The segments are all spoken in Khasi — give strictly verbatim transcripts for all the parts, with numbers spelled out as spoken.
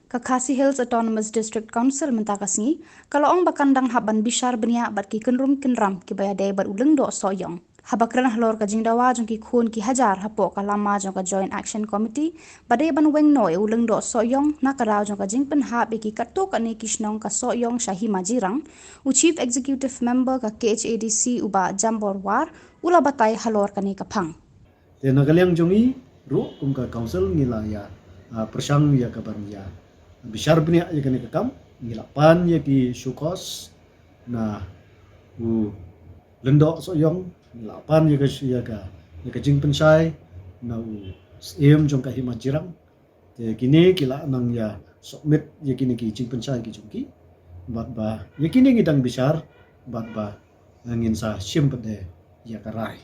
Ka Khasi Hills Autonomous District Council mynta ka sngi ka la ong ba kan dang hap ban bishar bniah bad ki kynrum kynram kiba ïadei bad u Lyngdoh Sohiong. Haba kren halor ka jingdawa jong ki khun ki hajar hapoh ka lama jong ka Joint Action Committee ba dei ban weng noh ïa u Lyngdoh Sohiong na ka daw jong ka jingpynhap ïa ki katto katne ki shnong ka Sohiong sha Hima Jirang, u Chief Executive Member ka K H A D C u Bah Jambor War u la batai halor kane ka phang. Te na ka liang jong ngi ruh kum ka council ngi la ïa, ah, pyrshang ïa ka ban ïa bishar bniah ïa kane ka kam, ngi la pan ïa ki show cause na u Lyngdoh Sohiong, ngi la pan ïa ka ïa ka ïa ka jingpynshai na u Syiem jong ka Hima Jirang. Te kine ki la nang ïa submit ïa kine ki jingpynshai ki jong ki. Bad ba ïa kine ngi dang bishar bad ba ngin sa shim pat de ïa ka rai.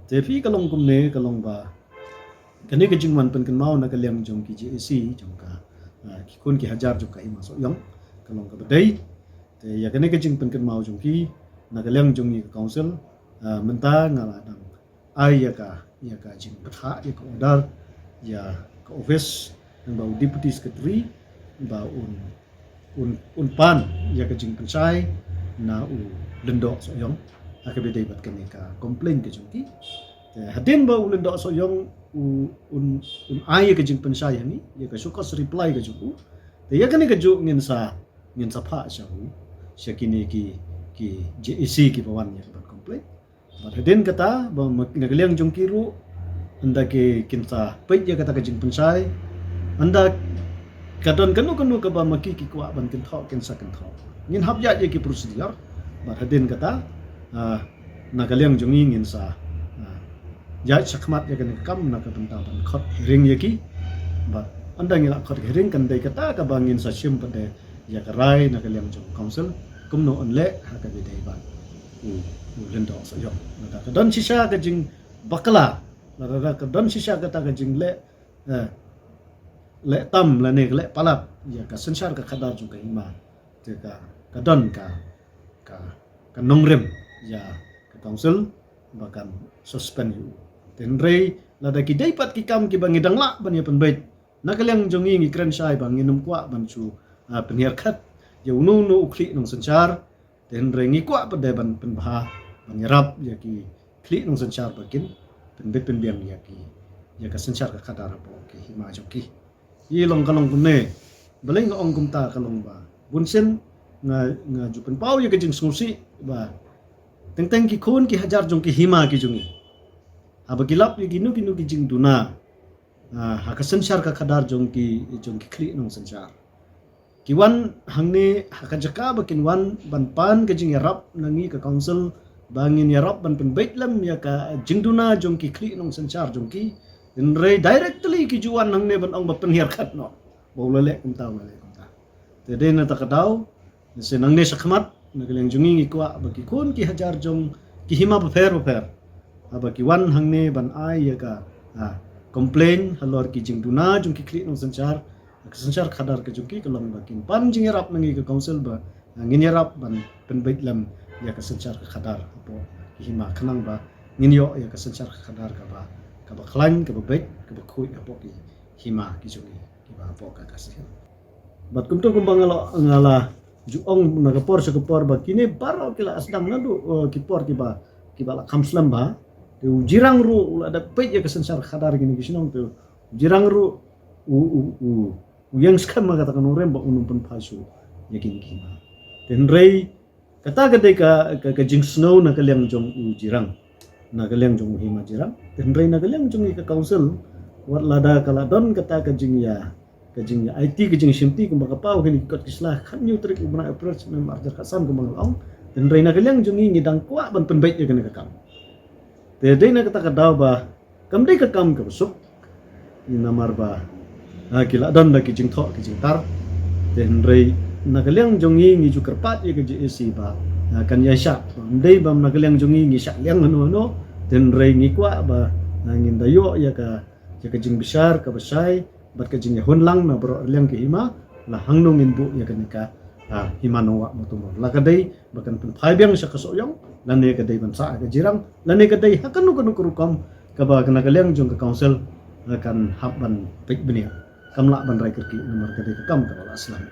Te phi ka long kumne ka long ba kane ka jingwan pynkynmaw na ka liang jong ki J A C jong ka, ah, ki khun ki hajar jong ka Hima Sohiong ka long kaba dei. Te ïa kane ka jingpynkynmaw jong ki na ka liang jong ngi ka council, ah, mynta nga la dang ai ïa ka ïa ka jingpynhap ïa ka order ïa ka office nang ba u deputy secretary ba un un un pan ïa ka jingpynshai na u Lyngdoh Sohiong ha kaba dei bad kane ka complaint ka jong ki. Te hadien ba u Lyngdoh Sohiong u un un ai ïa ka jingpynshai ha ngi ïa ka show cause reply ka jong u. Te ïa kane ka jong ngin sa ngin sa phah sha u sha kine ki ki J A C kiba wan ïa ka ban complaint. Bad hadien kata ba ma- na ka liang jong ki ruh ynda ki kin sa peit ïa kata ka jingpynshai ynda ka don kano kano kaba ma ki ki kwah ban kynthoh kin sa kynthoh. Ngin hap ïaid ïa ki procedure bad hadien kata, ah, na ka liang jong ngi ngin sa, ah, ïaid shakhmat ïa kane ka kam na ka bynta ban khot hearing ïa ki. Bad ynda ngi la khot hearing kan dei kata kaba ngin sa shim pat de ïa ka rai na ka liang jong council kumno yn leh ha kaba dei bad u u Lyngdoh Sohiong. Lada ka don shisha ka jingbakla lada ka don shisha kata ka jingleh, eh, leh tam lane ka leh palat ïa ka synshar ka khadar jong ka Hima te ka ka don ka ka ka nongrim ïa ka council ba kan suspend ïa u. Te hynrei lada ki dei pat ki kam kiba ngi dang lah ban ïa pynbeit na ka liang jong ngi ngi kren shai ba ngin ym kwah ban shu, ah, pynhiar khat ïa uno uno u khlieh nongsynshar. Te hynrei ngi kwah pat de ban pynbha ban ïarap ïa ki khlieh nongsynshar ba kin pynbeit pynbiang ïa ki ïa ka synshar ka khadar hapoh ki hima jong ki. Ïa long ka long kumne. Balei nga ong kumta ka long ba bun sien nga nga ju pynpaw ïa ka jingsngewsih ba teng teng ki khun ki hajar jong ki hima ki jong ngi haba ki lap ïa kino kino ki jingduna, ah, ha ka synshar ka khadar jong ki jong ki khlieh nongsynshar. Ki wan hangne ha ka jaka ba kin wan ban pan ka jingïarap na ngi ka council ba ngin ïarap ban pynbeit lem ïa ka jingduna jong ki khlieh nongsynshar jong ki. Hynrei directly ki ju wan hangne ban ong ba pynhiar khat noh ba u la leh kumta u la leh kumta. Te dei na ta ka daw, na se nangne shakhmat na ka liang jong ngi ngi kwah ba ki khun ki hajar jong ki hima bapher bapher haba ki wan hangne ban ai ïa ka, ah, complain halor ki jingduna jong ki khlieh nongsynshar, ka synshar khadar ka jong ki ka long ba kin pan jingïarap na ngi ka council ba, ah, ngin ïarap ban pynbeit lem ïa ka synshar ka khadar hapoh ki hima khnang ba ngin ïoh ïa ka synshar ka khadar kaba kaba khlaiñ kaba beit kaba khuid hapoh ki hima ki jong ngi kiba hapoh ka Khasi Hills. Bad kumta kumba nga la nga la ju ong na ka por sha ka por ba kine baroh ki la sdang naduh, eh, ki por kiba kiba la kham slem bha. Te u Jirang ruh u la dep peit ïa ka synshar khadar kine ki shnong te u Jirang ruh u u u u ïeng skhem ha kata ka nongrim ba un ym pynphai shuh ïa kine ki hima. Te hynrei kata ka dei ka ka, ka jingsngew na ka liang jong u Jirang, na ka liang jong u hima Jirang. Te hynrei na ka liang jong ngi ka council wat lada ka la don kata ka jingïa ka jingïa aiti ka jingshimti kumba ka paw kine ki kot ki sla khathynñiew tarik u bnai April snem ar hajar khatsan kumba nga la ong. Te hynrei na ka liang jong ngi ngi dang kwah ban pynbeit ïa kane ka kam. Te dei na kata ka daw ba kam dei ka kam kaba suk. Namar ba, ah, ki la don da ki jingthoh ki jingtar. Te hynrei na ka liang jong ngi ngi ju kyrpad ïa ka J A C ba, ah, kan ïa shah. Ym dei ba na ka liang jong ngi ngi shah liang hano hano. Te hynrei ngi kwah ba, ah, ngin da ïoh ïa ka ïa ka jingbishar kaba shai bad ka jingïahun lang na baroh liang ki hima la hangno ngin buh ïa kane ka, ah, hima nongwah Mawtymroh. La ka dei ba kan pynphai biang sha ka Sohiong lane ka dei ban sah ha ka Jirang lane ka dei ha kano kano ka rukom kaba na ka liang jong ka council la kan hap ban peit bniah. tam lah ban rai kyrkieh namar ka dei ka kam kaba la slem.